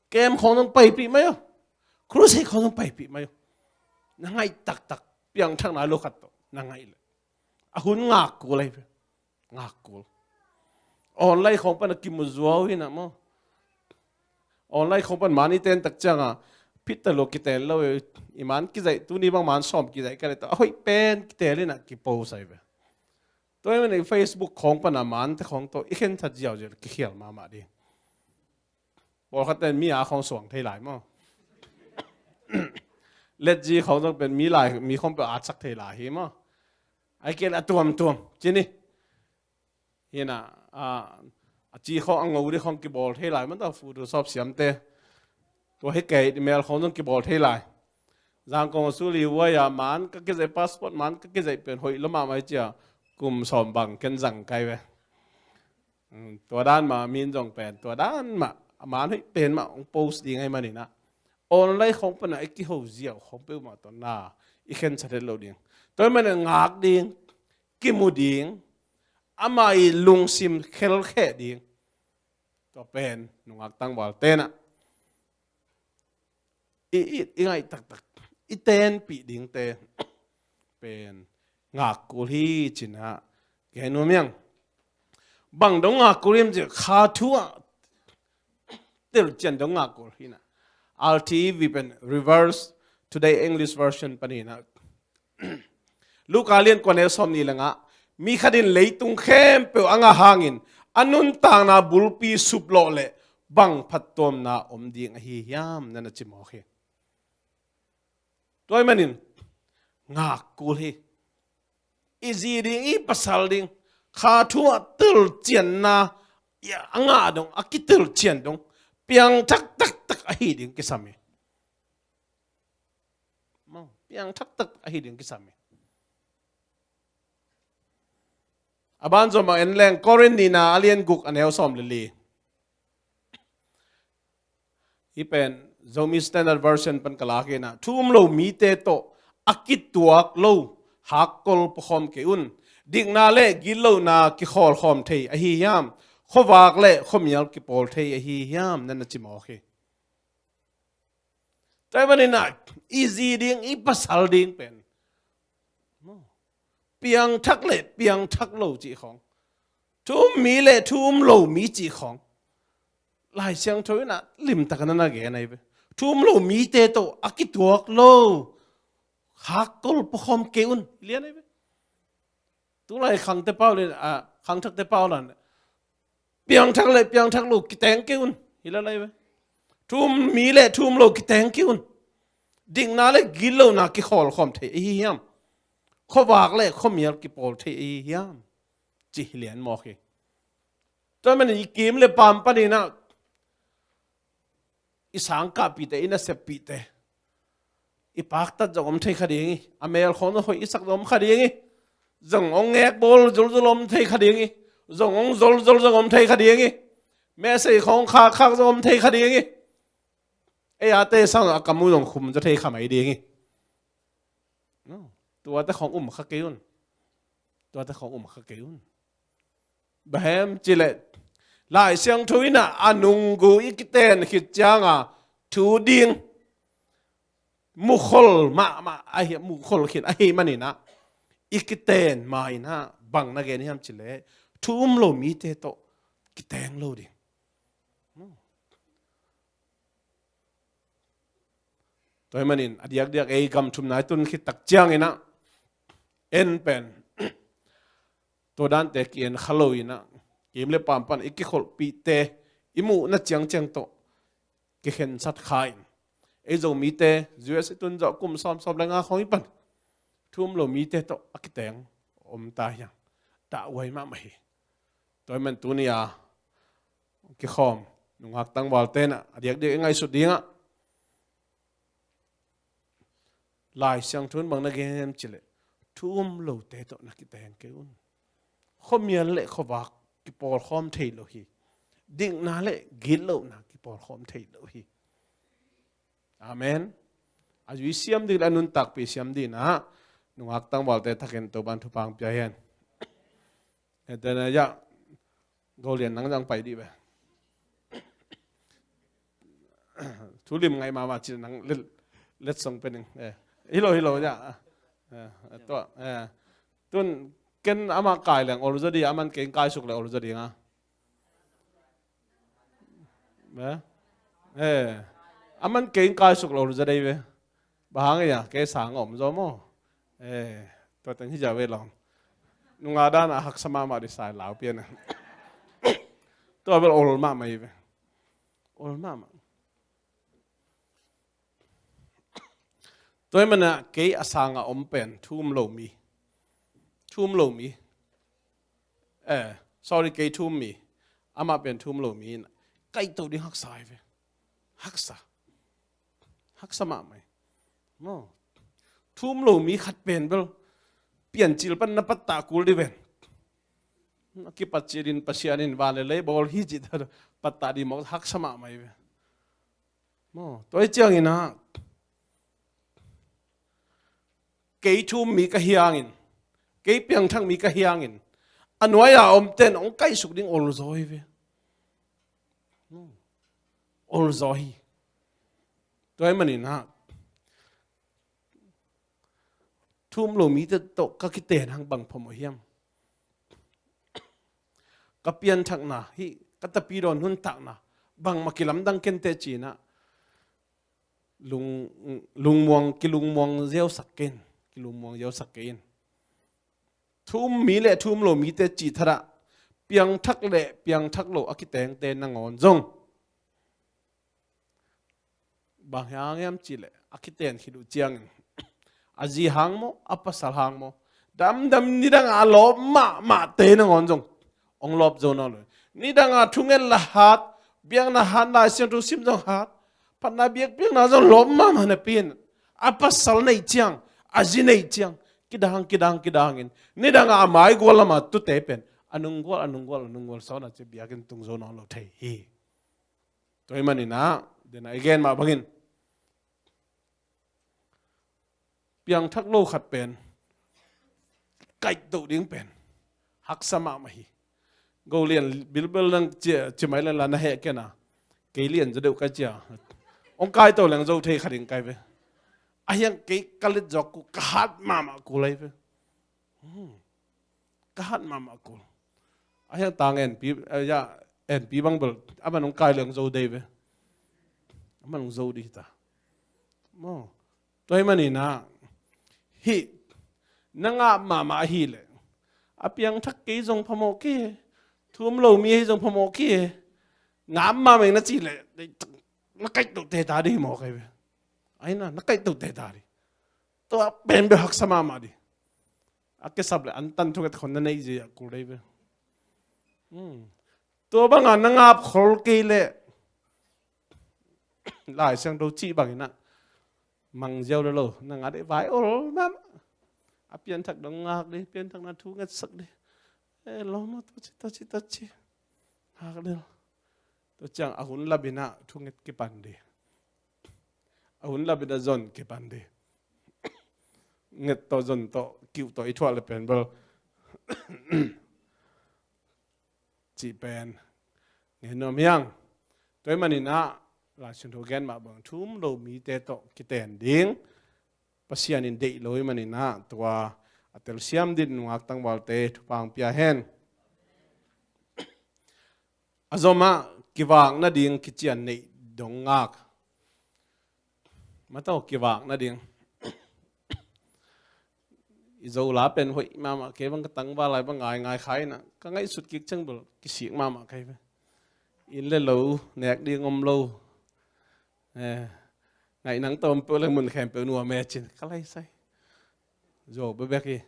camp khawng zong paipih mai uh. Crusade khawng zong paipih mai uh. Na ngaih taktak, piangthak nai lo khat tawh na ngaih leh, a hun ngak kul ahi ve. Ngak kul. Online khawng pan a kimu zuau hi na maw. Online khawng pan man i ten tak ciang a, phit ta lua kiten lo e, i man kizaih, tuni bang man sawm kizaih ka leh tawh, a hoih pen kitel in ah kipost ahi ve. Tua ahih manin Facebook khawng pan a mante khawng tawh i khensat ziauziau, kikhial mahmah ding. Pawlkhat ten mi a khawng suang thei lai maw. Letzi khawng zong pen mi lai, mi khawng peuh a sak thei lai hi maw. Ahih kei leh a tuamtuam ci ni. Hi na, a, a ci khawng, a ngo ding khawng kibawl thei lai, man ta Photoshop siamte. Tua hi kei, email khawng zong kibawl thei lai. Zangkong Suli huai a man ka kizaih, passport man ka kizaih pen hoih lua mahmah hi ci a, kum sawm bang ken zang kai ve. Um, tua dan mah, min zong pen tua dan mah, a man hoih pen mah hong post ding ahih manin ah, online khawng pan a i kiho ziau khawng peuhmah tawh na i khensat het loh ding. Tua ahih manin ngak ding, kimu ding, amah i lungsim khelkheh ding. Tua pen nungak tangvalte in ah i, i, i ngaih taktak, i tenpih dingte pen ngak kul hi ci-in ah gen nuam ing. Bang dong ngak kul hiam cih leh, kha thu ah telcian dong ngak kul hi na. R T V pen Revised Standard English Version pan hi na. Luka lian kua, neu sawm nih le nga ah, mi khat in leitung khempeuh a ngah hangin a nuntakna bulpi suplawh leh bang phattuamna om ding ahi hiam, na na ci mawk hi. Tua ahih manin ngak kul hi. I zi ding, i pasal ding, kha thu a telcianna, i a ngah dong, a kitelcian dong, piangthak taktak ahi ding kisam hi. Piangthak taktak ahi ding kisam hi. A banzom a en leng, Korin nihna a lian guk a neu sawm le li. Hih pen Zomi Standard Version pan ka lak hi a, thu um lo mite tawh a kituak lo hakkol puakhawm kei un. Dikna le gitlohna kikhawlkhawm thei ahi hiam? Khuavak le khuamial kipawl thei ahi hiam, na na ci mawk hi. Tua ahih manin ah, i zi ding, i pasal ding pen piangthak le piangthak lo cih khawng, thu um mi le thu um lo mi cih khawng, Lai Siangtho in ah limtak a na na gen ahi ve. Thu um lo mite tawh a kituak lo hakkol puakhawm kei un, lian ahi ve. Tulai khangte pau le, a, khangthakte pau lan, piangthak le piangthak lo kiteng kei un, hi la lai ve. Thu um mi le thu um lo kiteng kei un. Dikna le gitlohna kikhawlkhawm thei ahi hiam? Khuavak le khuamial kipawl thei ahi hiam? Ci hi lian mawk hi. Tua ahih manin i kim le paam panin ah, i sangkahpihte, i naseppihte, i paktat zong om thei kha ding hi. A mel khawng zong hoih i sak zong om kha ding hi. Zong hong ngekbawl zolzol om thei kha ding hi. Zong hong zolzol zong om thei kha ding hi. Message khawng khakkhak zong om thei kha ding hi. Ei a te sang a kam uh zong khum zaw thei kha mai ding hi. Tuate khawng um kha kei un. Tuate khawng um kha kei un. Bang hiam cih leh, Lai Siangtho in ah a nunggu i kiten khit ciangin thu ding mukhol mahmah ahi, mukhol khit ahih manin ah, i kiten ma-in ah bang na gen hiam cih leh, thu um lo mite tawh kiteng lo ding. Tua ahih manin a diakdiak ei gam thumna i tun khit tak ciangin ah, en pen tua dante ki-en kha lo-in ah, kim le paam pan i kikholhpihte i muhna ciangciang tawh kikhensat kha in, ei Zomite U S i tun zawh kum sawmsawm le nga khawng i pan thu um lo mite tawh a kiteng om ta hiam? Dah huai mahmah hi. Tua ahih manin tuni-a kikhawm nungak tangvalte in ah, a diakdiak i ngaihsut ding ah, Lai Siangtho in bang na gen hiam cih leh, thu um lote tawh na kiteng kei un. Khuamial le khuavak kipawlkhawm thei lo hi. Dikna le gitlohna kipawlkhawm thei lo hi. Amen. A zui siam ding le a nuntakpih siam ding in ah, nungak tangvalte thakin Topa'n thupha hong pia hen. Ente na ya, Golian nang zang pai dih ve. Thu lim ngai mahmah cih nang let, letsong pe ning. Eh. Hi lo, hi lo ya. Eh, tua, eh. Tun ken amah kai leng ol zaw dih, aman kei kai suk le ol zaw ding a. Eh? Eh. Aman kei kai suk le ol zaw dih ve. Bang hang ia, kei sang om zaw maw. Eh, tua teng hi zaw ve lawm. Nunga dan a haksa mahmah dih sai lau pian a. Tua bel ol mahmah hi ve. Ol mahmah. Tua ahih manin ah kei a sanga om pen thu um lo mi. Thu um lo mi. Eh, sorry, kei thu um mi. Amah pen thu um lo mi in ah, kaihtoh ding haksa hi ve. Haksa. Haksa mahmah hi. Maw. Thu um lo mi khat pen bel Piancil pan na pattah kul dih ven. A kipat cih din Pasian in van le lei bawl hi cih ta pattah dih mawk, haksa mahmah hi ve. Maw, tua hi ciangin ah, kei thu um mi ka hi hangin, kei piangthak mi ka hi hangin, a nuai-a omten hong kaihsuk ding olzaw hi ve. Olzaw hi. Tua ahih manin ah, thu um lo mite tawh ka kiten hang bang phamawh hiam? Ka pianthakna, hih ka tapidaw nuntakna bangmah kilamdang kei inteh ci-in ah, lung, lungmuang, kilungmuang ziausak kei in, kilungmuang ziausak kei in. Thu um mi le thu um lo mite cih thadah piangthak le piangthak lo a kitengte nangawn zong bang hang hiam cihleh a kiten khit uh ciangin a zi hang maw, a pasal hang maw, damdam nidangah a lawp mahmahte nangawn zong hong lawp zo nawn lo. Nidangah thunget la hat, biakna hat, Lai Siangtho sim zong hat, phatna biakpiakna zong lawp mahmah napi in a pasal nei ciang, a zi nei ciang kidang kidang kidangin nidangah a maigual lamah tute pen a nunggual, a nunggual, a nunggual sawnah ci biakinn tung zo nawn lo thei hi. Tua hi maninah, denah i gen mah bangin piangthak lo khat pen kaihtoh ding pen haksa mahmah hi. Go lian bilbel nang ci mai lenla na heh kena, kei lian zaw deuh ka cia. Hong kaihtoh leng zo thei kha ding kai ve. A hiang kei ka let zawk ku ka hat mahmah ku lai ve. Ka hat mahmah kul. A hiang tang enpi, eh, ya, enpi bang bel a man hong kai leng zo dei ve. A man hong zo dih ta maw. Tua hi maninah hih na ngap mahmah ahileh a piangthak kei zong phamawh kei, thum lo mi ahi zong phamawh kei, ngap mahmah ing na cihleh na kaihtoh teta dih hi maw kai ve. Aina na kaihtoh teta dih. Tua pen bel haksa mahmah dih. A kisap le antan thunget khon na neih zia kul dei ve. Tua banga na ngap khol kei leh Lai Siangtho cih banginah mang ziau le lo na ngah dei vai ol mama. A pianthak dong ngak dei, pianthak na thungetsak dei. E lawma taci taci taci ngak dei. Tua ciang a hun labinah thunget kipan dei. A hun labinah zon kipan dei. Nget tawh zon tawh kiuh tawh i thuah le pen bel cih pen ngen nuam hiang. Tua hi maninah Lai Siangtho gen mah bang thum lo mite tawh kiten ding Pasian in deih lo hi maninah tua a telsiam din nungak tangvalte thupha hong pia hen. A zomah kivak nading kician neih dong ngak. Mataw kivak nading. I Zola pen hoih mahmah kei bang ka tangval lai bang ngaingai kha inah ka ngaihsut kik ciang bel kisik mahmah kei ve. Inn le lo nek ding om lo. Eh, ngaih nang tawm peuh le mun khempeuh nuam e cin ka laisai. Zuau bebek hi.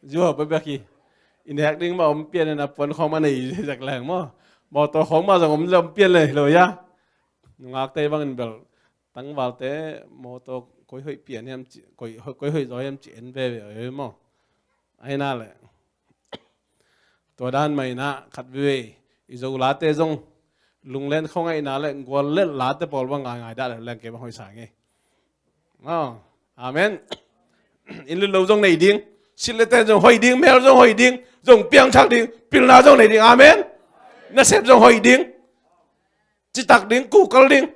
Zuau bebek hi. I nek ding mah om pian in a puan khawng mah nei zek leng maw. Mawtaw khawng mah zong om pian le hi lo ia. Nungakte bangin bel tangvalte mawtaw koi hoih pian hiam ci, koi hoih zaw hiam ci en veve oi maw. Aina le tua dan mah inah khat veve i Zolate zong lunglen khawngaihna le gual le late pawl bang ngaingai dah le leng kei bang hoihsa ngei. Amen. Inn le lo zong nei ding, silh le ten zong hoih ding, mel zong hoih ding, zong piangthak ding, pilna zong nei ding. Amen. Nasep zong hoih ding, citak ding, kukal ding.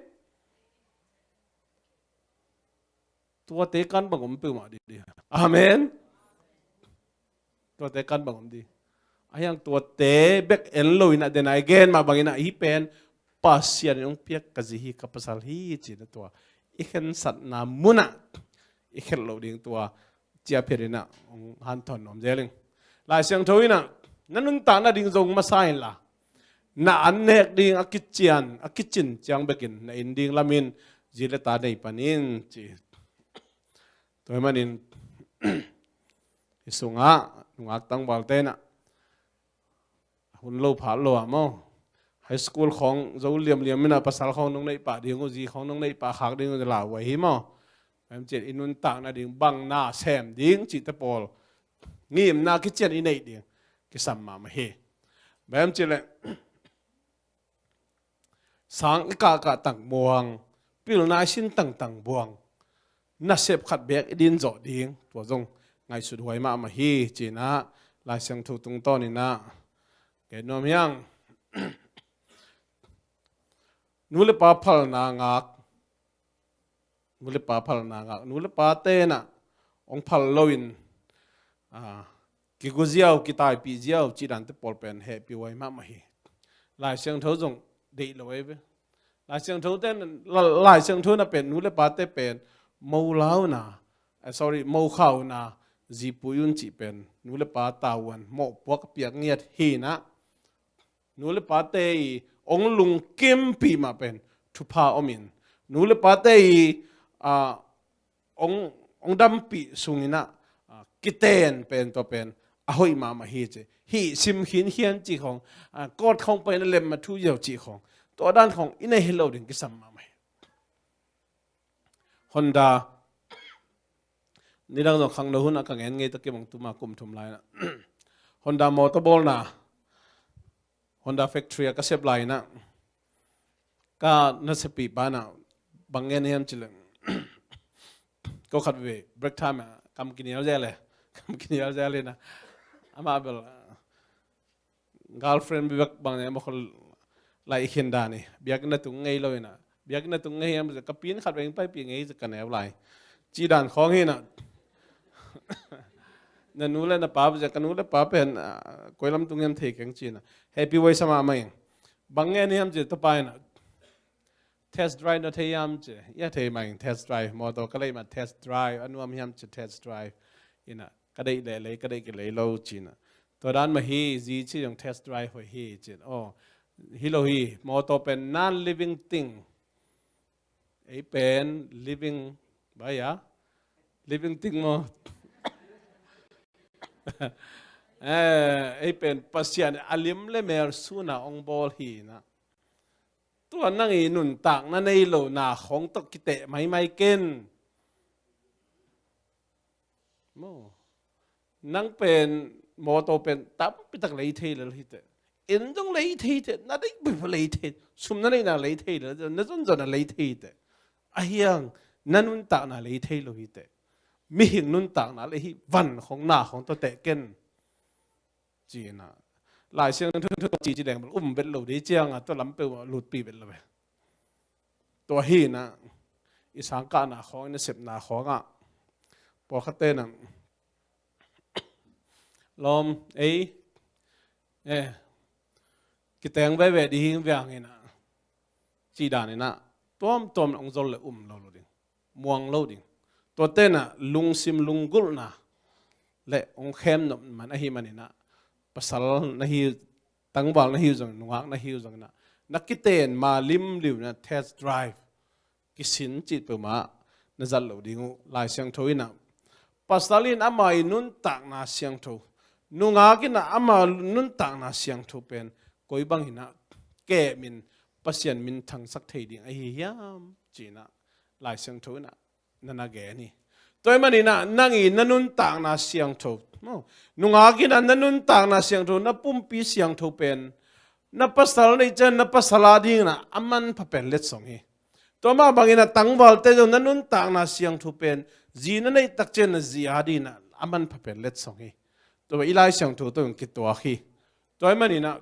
Tuate kan bang om peuhmah dih. Amen. Tuate kan bang om dih. A hiang tuate bek en lo inah denai gen mah bang inah hih pen Pasian in hong piak ka zi hi, ka pasal hi cinah tua i khensatna munah i khelh loh ding tua ciaphiat inah hong hanthawn nuam zel ing. Lai Siangtho inah na nuntak nading zong masa inla na an nek ding a kician a kicin ciang bekin na inn ding lamin zi le ta nei panin ci. Tua hi manin i sungah nungak tangvalte inah hun lo phat lo ah maw, high school khawng zo liamliam inah pasal khawng nong neih pah ding uh, zi khawng nong neih pah khak ding uh lau uh ahi maw. Em cian i nuntak nading bang na sem ding cihte pawl ngimna kician i neih ding kisam mahmah hi. Bem cileh sang i kahkah tang buang, pilna i sin tangtang buang, nasep khat beek i din zawh ding, tua zong ngaihsut huai mahmah hi cinah Lai Siangtho tungtawn inah gen nuam hiang. Nu le pa phalna ngak, nu le pa phalna ngak, nu le pa tenah hong phal loin, ah, kigu ziau, kitaipih ziau cih dante pawl pen hehpih huai mahmah hi. Lai Siangtho zong deih lo ei ve. Lai Siangtho ten, Lai Siangtho na pen nu le pate pen mo launa, eh, sorry, mo khauna, Zi Pui Un cih pen nu le pa tavuan mawhpuak a piak ngiat hi-in ah, nu le pate i ong lungkimpih mah pen thupha om in, nu le pate i, ah, ong, ong dampih sungin ah, ah, kiten pen tua pen a hoih mahmah hi ci. Hih sim khinkhian cih khawng, ah, court khawng pai-in a lem a thu ziau cih khawng, tua dan khawng i nei hi lo ding kisam mahmah hi. Honda, nidang zong khangno hun ah ka ngen ngei ta kim ong tuma kum thum lai-in ah Honda motor bawlna, Honda factory ah ka sep lai-in ah, ka nasepihpa in ah bang ngen hiam cih leh, ko khat vei break time ah kam kinial zel e, kam kinial zel in ah, amah bel, ah, girlfriend bek bang ne mawk lai khin dan hi. Biakinn a tung ngei lo in ah, biakinn a tung ngei hiam cih leh ka pi in khat vei paipih ngei cih ka neu lai. Cih dan khawng hi-in ah, na nu le na pa, ka nu le pa pen, ah, koi lam tung hiam thei keng ci-in ah, happy voice amah mah in. Bang ngen hiam cih leh tua pa in ah, test drive na thei hiam ci. Ia, thei mah ing, test drive, motor ka lei mah test drive, a nuam hiam ci test drive. In ah, ka deih leh lei, ka deih kei leh lei lo ci-in ah. Tua dan mah hi, zi ci zong test drive hoih hi ci-in. Oh, hi lo hi, motor pen non-living thing. Ei pen living, bang ia, living thing maw. Eh, ei pen Pasian a lim le mel sun a ong bawl hi-in ah, tua nang i nuntakna nei lona khawng tawh kiteh maimai ken. Maw. Nang pen motor pen tampi tak lei thei lel hi teh. Inn zong lei thei teh, na deih peuhpeuh lei thei, sum na neihna lei thei lel, na zonzon a lei thei teh. Ahi hang na nuntakna lei thei lo hi teh. Mihing nuntakna le hih van khawng, na khawng tawh teh ken. Ci-in ah, Lai Siangtho in tua ci ci leng bel um vet lo ding ciang a, tua lam peuh ah lutpih vet lo ve. Tua hi-in ah, i sangkahna khawng, i nasepna khawng ah, pawlkhatte in ah, lawm, ei, eh, kiteng veve ding hi veng in ah, cih dan in ah, tuamtuam in ong zol leh um lo lo ding, muang lo ding. Tuate in ah lungsim lunggulhna le ong khem nop man ahih manin ah, pasal na hi, tangval na hi uh zong, nungak na hi uh zong in ah, na kiten ma limlim in ah test drive kisin cih peuhmah na zat loh ding uh. Lai Siangtho in ah, pasal in ama i nuntakna siangtho, nungak in ah ama nuntakna siangtho pen koi bangin ah kemin Pasian minthangsak thei ding ahi hiam ci-in ah Lai Siangtho in ah na na gen hi. Tua ahih manin ah nang i na nuntakna siangtho, maw, nungak in ah na nuntakna siangtho, na pumpi siangtho pen na pasal neih ciang na pasal a ding in ah a manpha pen letsong hi. Tua mah bangin ah tangvalte zong na nuntakna siangtho pen zi na neih tak ciang na zi a ding in ah a manpha pen letsong hi. Tua i Lai Siangtho tawh kituak hi. Tua ahih manin ah,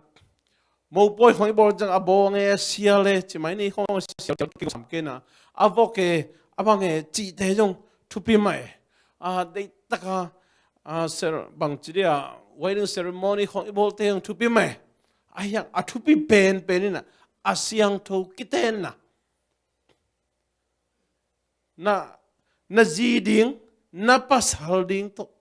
mopawi khawng i bawl ciang a bawl nge, a sial e, ci mai ni, khawng a sial, kisam kei na, a vok e, a bang e cihte zong thupi mah e. A, deih tak a, a, cer-, bang ci dia, wedding ceremony khawng i bawlte zong thupi mah e. Ahi hang a thupi penpen in ah, a siangtho kitenna, na, na zi ding, na pasal ding tawh,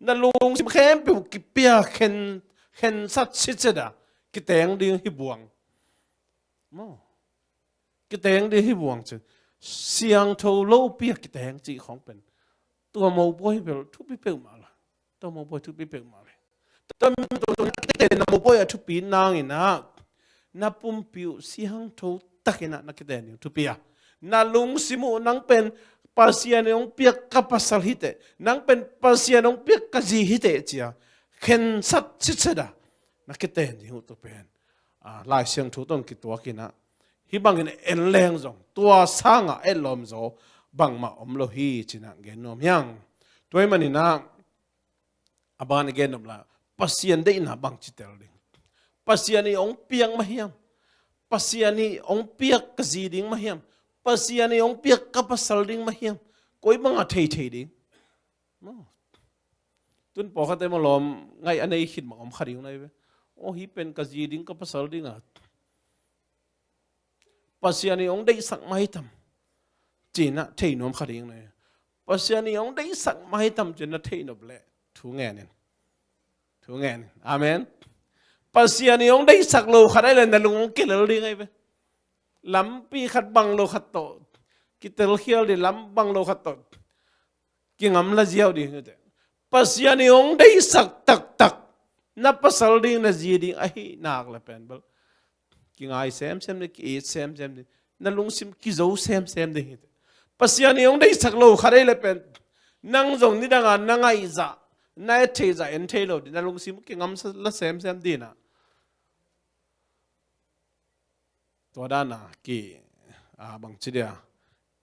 na lungsim khempeuh kipia khen, khensat sitset a, kiteng ding hi buang. Maw. Kiteng ding hi buang cin. Siangtho lopi a kiteng cih khawng pen, tua mopawi bel thupi peuhmah lo. Tua mopawi thupi peuhmah ve. Tua mi tua tua na kiten na mopawi a thupi nang in ah, na pumpi uh siangtho tak in ah na kiten ding thupi a, na lungsim uh nang pen Pasian in hong piak ka pasal hi teh, nang pen Pasian in hong piak ka zi hi teh ci a, khensat sitset a na kiten ding uh tua pen, a, Lai Siangtho tawh kituak in ah, hih bangin en leng zong tua sangah etlawm zaw bangmah om lo hi ci-in ah gen nuam hi hang. Tua ahih manin ah, a ban i gen nop lai, Pasian deihna bangci tel ding? Pasian in hong piak mah hiam? Pasian in hong piak ka zi ding mah hiam? Pasian in hong piak ka pasal ding mah hiam? Koi bangah thei thei ding? Maw. Tun pawlkhatte maw, lawm ngaih a nei khit mah om kha ding uh nai ve. Aw, hih pen ka zi ding, ka pasal ding a, Pasian in hong deihsak mah hi tam, ci-in ah thei nuam kha ding nai. Pasian in hong deihsak maitam cih na theih nop leh thu ngen in. Thu ngen in. Amen. Pasian in hong deihsak lo khat ahih leh na lung hong kilel ding ahi ve. Lampi khat bang lo khat tawh kitelkhial ding, lam bang lo khat tawh kingamla ziau ding hi teh. Pasian in hong deihsak taktak na pasal ding, na zi ding ahih nak leh pen bel kingai semsem ding, ki-it semsem ding, na lungsim kizo semsem ding hi teh. Pasian in hong deihsak lo khat ahih leh pen nang zong nidang a na ngaihzah, na et theihzah en thei lo ding, na lungsim kingamla semsem ding a. Tua dan a ki, a, bangci dia,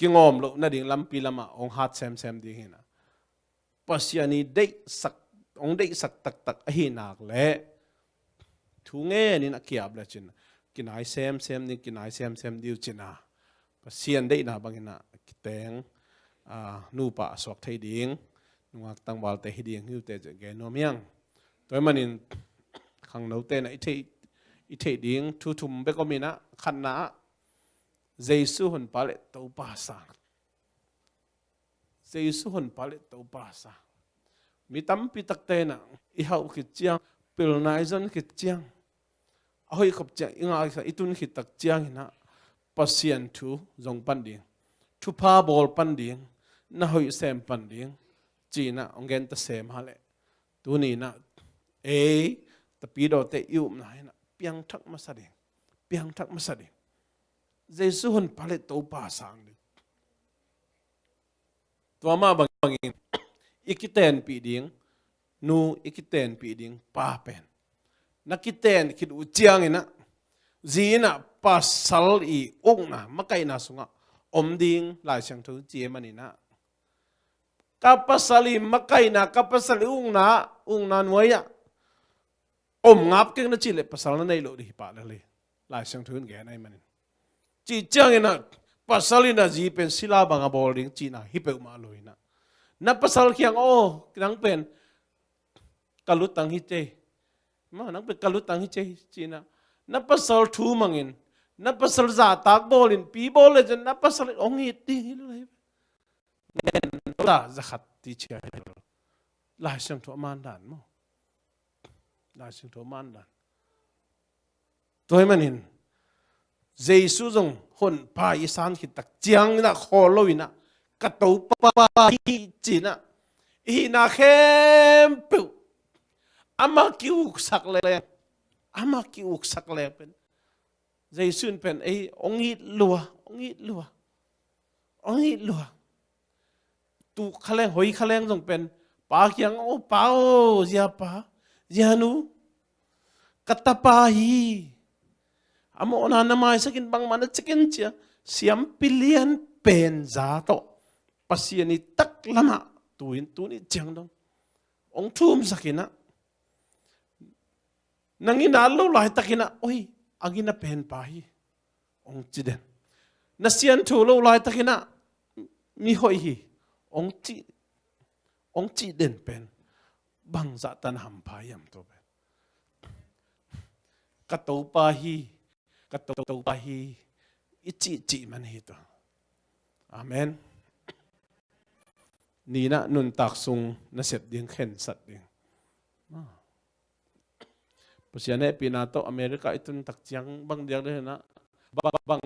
kingawm loh nading lampi lamah hong hat semsem ding hi na. Pasian in deihsak, hong deihsak taktak ahih nak leh thu ngen in a ki-ap le cin, kinai semsem ding, kinai semsem ding uh cin a. Pasian deihna bangin a kiteng, a, nupa a suak thei ding, nungak tangvalte hi ding hi uh teh ci gen nuam hi ing. Tua ahih manin khangnote in a i theih, i theih ding thu thum bek om in a, khatna ah Jesu honpa le Topa sang. Jesu honpa le Topa sang. Mi tampi takte in a i hauh khit ciang, pilna i zon khit ciang, a hoih khop ciang i ngah, i tun khit tak ciangin a Pasian thu zong pan ding, thupha bawl pan ding, na hoih sem pan ding ci-in a hong gen ta sem ha leh, tuni in a ei tapidawte i upna in a piangthak masa ding, piangthak masa ding. Jesu honpa le Topa sang ding. Tua mah bangin i kitenpih ding nu, i kitenpih ding pa pen na kiten khit uh ciangin a, zi in a pasal i ukna, makaihna sungah om ding Lai Siangtho ci ahih manin a, ka pasal i makaihna, ka pasal i ukna, ukna nuai ah om ngap keng na cih leh pasal na neih loh ding hi pah lel hi. Lai Siangtho in gen ahih manin. Cih ciangin a pasal in a zi pen sila bang a bawl ding cihna hi peuhmah lo in a, na pasal kiang, aw, nang pen ka lutang hi cei, ma, nang pen ka lutang hi cei ci-in a, na pasal thu mangin, na pasal zahtak bawlin, pi bawl le cin na pasal in hong it ding hi lo hi. Nen lo la, za khat ti cia hi lo. Lai Siangtho a man dan maw? Lai Siangtho a man dan. Tua ahih manin Jesu zong honpa i san khit tak ciangin a khawl lo in a, ka Topa hi ci-in a, i hihna khempeuh amah ki-uksak leng, amah ki-uksak leng pen Jesu in pen ei hong it lua, hong it lua, hong it lua. Tu kha leng, hoi kha leng zong pen pa kiang, aw pa aw, zia pa, zia nu, ka tapa hi. A mawhna na maisak in, bangmah na cik in ci-a, siampi lian pen za tawh Pasian i taklamah tu-in tuni ciang dong hong thumsak in a, nang i na lo laitakin a, oi, a gina pen pa hi, hong ci den. Na siantho lo laitakin a, mi hoih hi, hong ci, hong ci den pen bangzah tan hampha hiam tua pen? Ka Topa hi, ka Topa hi, i cihcih man hi tua. Amen. Ni-in a nuntak sung nasep ding khensat ding. Pasian hehpihna tawh America i tun tak ciang bang diak ding hi na, bang, bang,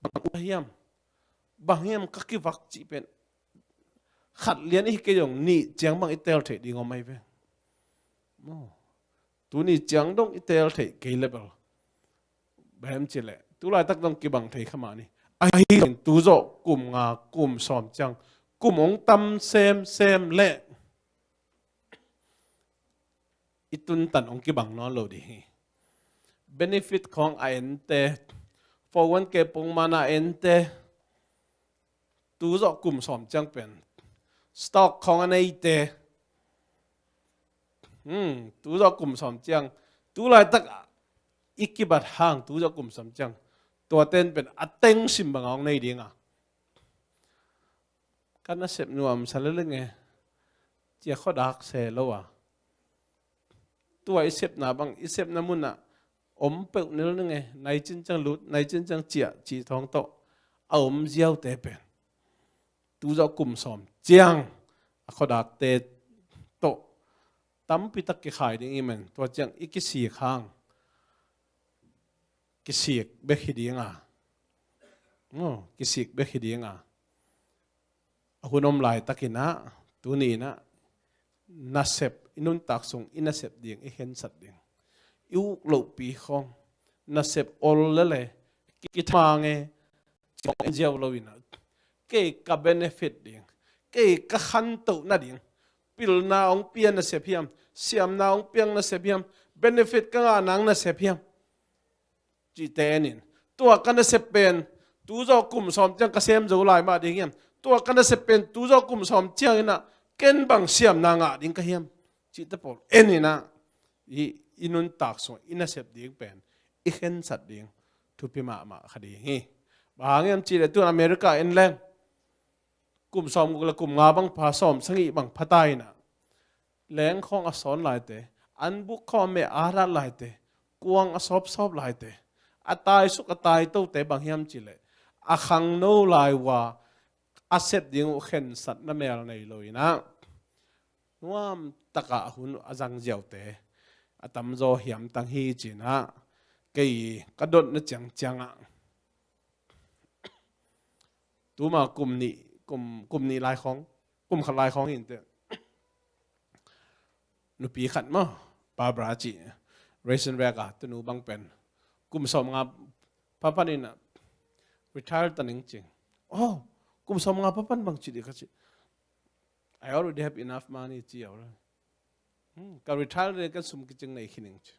bang uh hiam, bang hiam ka kivak cih pen khat lian i hi kei zong nih ciang bang i tel theih ding om ahi ve. Tuni ciang dong i tel theih kei le bel bang hiam cih leh tu laitak dong kibang thei kha mah ni. Ahi zongin tu zawh kum nga, kum sawm ciang, kum hong tam semsem leh i tuntan hong kibang nawn lo ding hi. Benefit khawng a ente, four one K pongman a ente, tu zawh kum sawm ciang pen stock khawng a neite, hmm, tu zawh kum sawm ciang, tu laitak i kibat hang tu zawh kum sawm ciang, tuate in pen a teng sim bang a hong nei ding a. Ka nasep nuamsa lel ing e, ci-a khuadak se lo a. Tua i sepna bang, i sepna munah om peuh nel ning e, nai cin ciang lut, nai cin ciang ciah, cih thawng tawh a om ziaute pen tu zawh kum sawm ciang a khuadakte tawh tampi tak kikhai ding i man, tua ciang i kisik hang kisik bek hi ding a, maw, kisik bek hi ding a, a hun om laitakin ah, tuni in ah, nasep, i nuntak sung i nasep ding, i khensat ding, i uk lohpi khawng, nasep ol lele, kitha mange, ci khawng en ziau lo in ah, kei ka benefit ding, kei ka khantoh nading, pilna hong pia nasep hiam, siamna hong piang nasep hiam, benefit ka ngah nang nasep hiam, cihte en in, tua ka nasep pen tu zawh kum sawm ciang ka sem zo lai mah ding hiam, tua ka nasep pen tu zawh kum sawm ciang in ah ken bang siamna ngah ding ka hiam, cihte pawl en in ah, i, i nuntak sung i nasep ding pen i khensat ding thupi mahmah kha ding hi. Bang hang hiam cih leh tu America en leng, kum sawm guk le kum nga bang pha, sawm sagih bang pha ta in ah, leng khawng a sawn laite, anbuk khawng a meh a rat laite, kuang a sawpsawp laite, a taisuk a taitote bang hiam cih leh, a khangno lai uh a, a sep ding uh khensatna mel nei lo in ah, nuam tak a hun a zang ziaute a tamzaw hiam tang hi ci in ah, kei ka dotna ciangciang ah, tuma kum nih, kum, kum nih lai khawng, kum khat lai khawng hi inteh. Nupi khat maw, Barbara cih, Rosenberg a tunu bang pen, kum sawm nga pha pan in ah retire ta ning ci. Oh, kum sawm nga pha pan bang ci ding ka ci. I already have enough money ci a. Hmm, ka retire le kan sum kicing nei khin ing ci.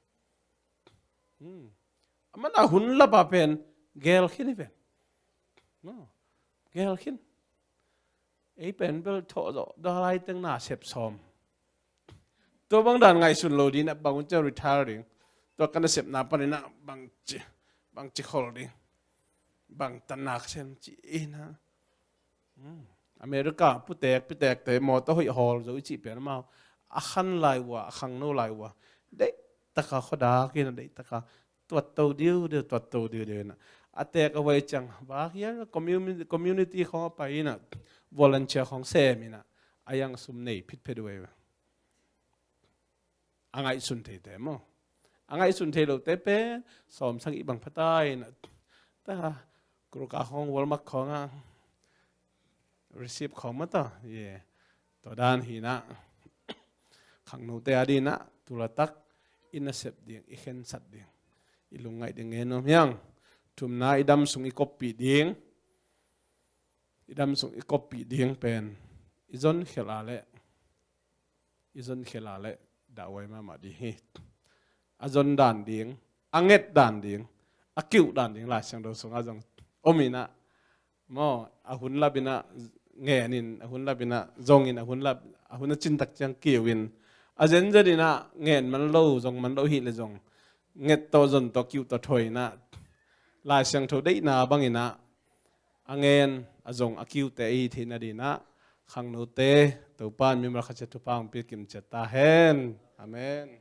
Hmm. Aman a hun lap a pen gel khin hi pen. No. Gel khin. Ei pen bel thawh zawh, tua lai teng nasep sawm. Tua bang dan ngaihsun lo ding in ah, bang hun ciang retire ding, tua ka nasepna pan in ah bangci, bangci khol ding, bang tanna ka sem ci in ah. Hmm. America putek pitekte mawtaw hoih hawl zo i cih pen amau a khan lai uh a, a khangno lai uh a, deih taka khuadak in ah, deih taka tuatto diudiu, tuatto diudiu in ah, a tek a huai ciang bak hial community, community khawng a pai in ah, volunteer khawng sem in ah, a yang sum nei phitphet uh ei. A ngaihsun theite maw, a ngaihsun thei lote pen sawm sagih bang pha ta in ah, ta, Kroger khawng, Walmart khawng ah receive khawng mah ta, ye. Tua dan hi in ah, khangnote a ding in ah, tu laitak i nasep ding, i khensat ding, i lungngaih ding ngen nuam hi hang. Thumna, i dam sung i koppih ding, i dam sung i koppih ding pen i zon khel a leh, i zon khel a leh dahhuai mahmah ding hi. A zon dan ding, a nget dan ding, a kiuh dan ding Lai Siangtho sungah zong om in ah, maw, a hun lap in ah ngen in, a hun lap in ah zong in, a hun lap, a hun a cin tak ciang kiu in, a zenzen in ah ngen man lo, zong man lo hi leh zong, nget tawh, zon tawh, kiuh tawh thuai in ah, Lai Siangtho deihna bang in ah a ngen, a zong, a kiute i hih theihna ding in ah, khangnote Topa in mimal khat ciat thupha hong pia kim ciat ta hen. Amen.